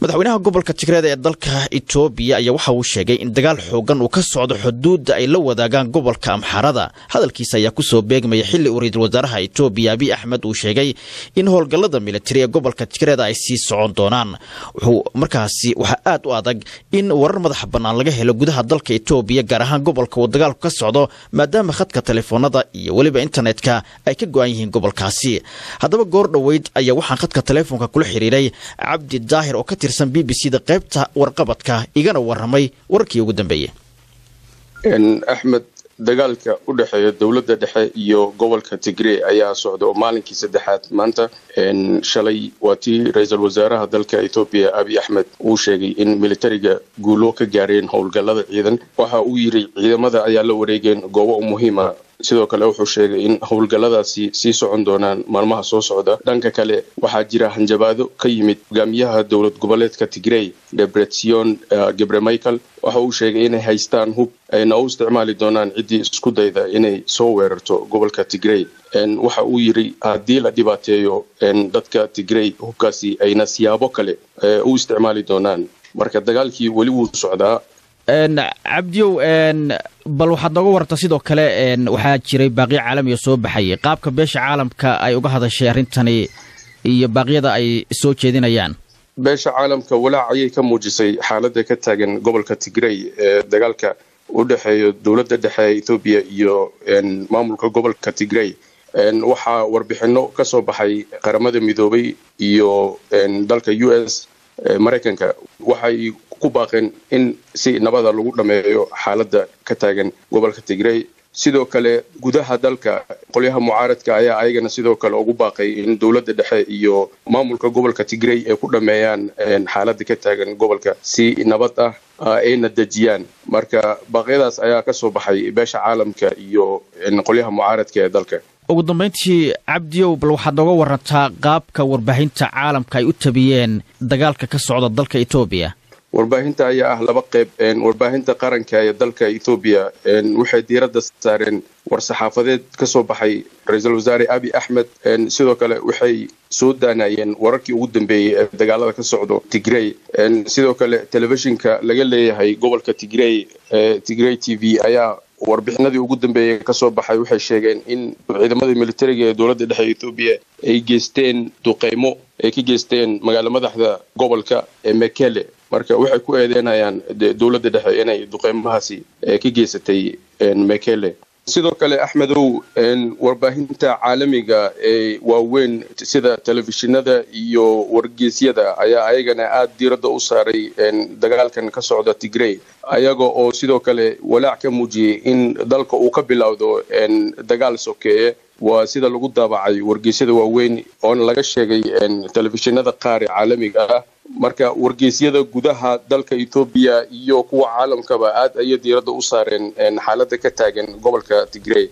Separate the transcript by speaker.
Speaker 1: Madaxweynaha gobolka Tigreeda ee dalka Itoobiya ayaa waxa uu sheegay in dagaal xoogan uu ka socdo xuduudda ay la wadaagaan gobolka Amxaarada. Hadalkiisa ayaa kusoo beegmaya xilli uu ra-iisul wasaaraha Itoobiya Abiy Axmed uu sheegay in howlgallada militari ee gobolka Tigreeda ay sii socon doonaan. Wuxuu markaasi waxaa aad u adag in warar madaxa bannaan laga helo gudaha dalka Itoobiya, gaar ahaan gobolka uu dagaalku ka socdo, maadaama khadka telefoonada iyo weliba internetka ay ka go-an yihiin gobolkaasi. Haddaba goor dhoweyd ayaa waxaan khadka telefoonka kula xiriiray Cabdi Daahir oo ka tirsan BBC da qaybta warqabadka, igana warramay wararkii ugu dambeeyey.
Speaker 2: Axmed, dagaalka u dhexeeya dowladda dhexe iyo gobolka Tigrey ayaa socda oo maalinkii saddexaad maanta. Shalay waa tii ra-iisul wasaaraha dalka Etoobiya Abiy Axmed uu sheegay in militariga guulo ka gaareen howlgallada ciidan. Waxa uu yidhi ciidamada ayaa la wareegeen goobo muhiima. Sidoo kale wuxuu sheegay in howlgalladaasi sii socon doonaan maalmaha soo socda. Dhanka kale waxaa jira hanjabaado ka yimid hogaamiyaha dowlad goboleedka Tigrey, Debretsion Gebre Michael. Waxa uu sheegay inay haystaan hub ayna u isticmaali doonaan ciddii isku dayda inay soo weerarto gobolka Tigrey. Waxa uu yidhi haddii la dhibaateeyo dadka Tigrey, hubkaasi ayna siyaabo kale u isticmaali doonaan. Marka dagaalkii weli wuu socdaa.
Speaker 1: Cabdiyow, bal waxaad nooga warartaa sidoo kale, waxaa jiray baaqiyo caalamiga soo baxayay, qaabka beesha caalamka ay uga hadashay arrintani iyo baaqyada ay soo jeedinayaan.
Speaker 2: Beesha caalamka walaac ayay ka muujisay xaaladda ka taagan gobolka Tigrey ee dagaalka u dhexeeya dowladda dhexe ee Etoobiya iyo maamulka gobolka Tigrey. Waxaa warbixino ka soo baxay Qaramada Midoobay iyo dalka US, Maraykanka. Waxay ku baaqeen in si nabada lagu dhameeyo xaaladda ka taagan gobolka Tigrey. Sidoo kale gudaha dalka qolyaha mucaaradka ayaa ayagana sidoo kale ugu baaqay in dowladda dhexe iyo maamulka gobolka Tigrey ay ku dhameeyaan xaaladda ka taagan gobolka si nabad ah ayna dejiyaan. Marka baaqyadaas ayaa ka soo baxay beesha caalamka iyo qolyaha mucaaradka ee dalka.
Speaker 1: Ugu dambayntii, Cabdiyow, bal waxaad nooga warantaa qaabka warbaahinta caalamka ay u tabiyeen dagaalka ka socda dalka Etoobiya.
Speaker 2: Warbaahinta ayaa ah laba qeyb. Warbaahinta qaranka ee dalka Etoobiya waxay diiradda saareen war-saxaafadeed ka soo baxay ra-iisul wasaare Abiy Axmed. Sidoo kale waxay soo daanayeen wararkii ugu dambeeyey ee dagaalada ka socdo Tigrey. Sidoo kale telefishinka laga leeyahay gobolka Tigrey, Tigrey TV, ayaa warbixinadii ugu dambeeyey kasoo baxay waxay sheegeen in ciidamadii militariga ee dowladda dhexe Etoobiya ay geysteen duqeymo ay ka geysteen magaalo madaxda gobolka ee Mekele. Marka waxay ku eedeynayaan dowladda dhexe inay duqeymahaasi ka geysatay Mekele. Sidoo kale, Axmedow, warbaahinta caalamiga ee waaweyn sida telefishinada iyo wargeysyada ayaa ayagana aada diiradda u saaray dagaalkan ka socda Tigrey, ayaga oo sidoo kale walaac ka muujiyey in dalka uu ka bilowdo dagaal sokeeye. Waa sida lagu daabacay wargeysyada waaweyn oona laga sheegay telefishinada qaar ee caalamiga ah. Marka wargeysyada gudaha dalka Etoobiya iyo kuwa caalamkaba aad ayay diiradda u saareen xaaladda ka taagan gobolka Tigrey.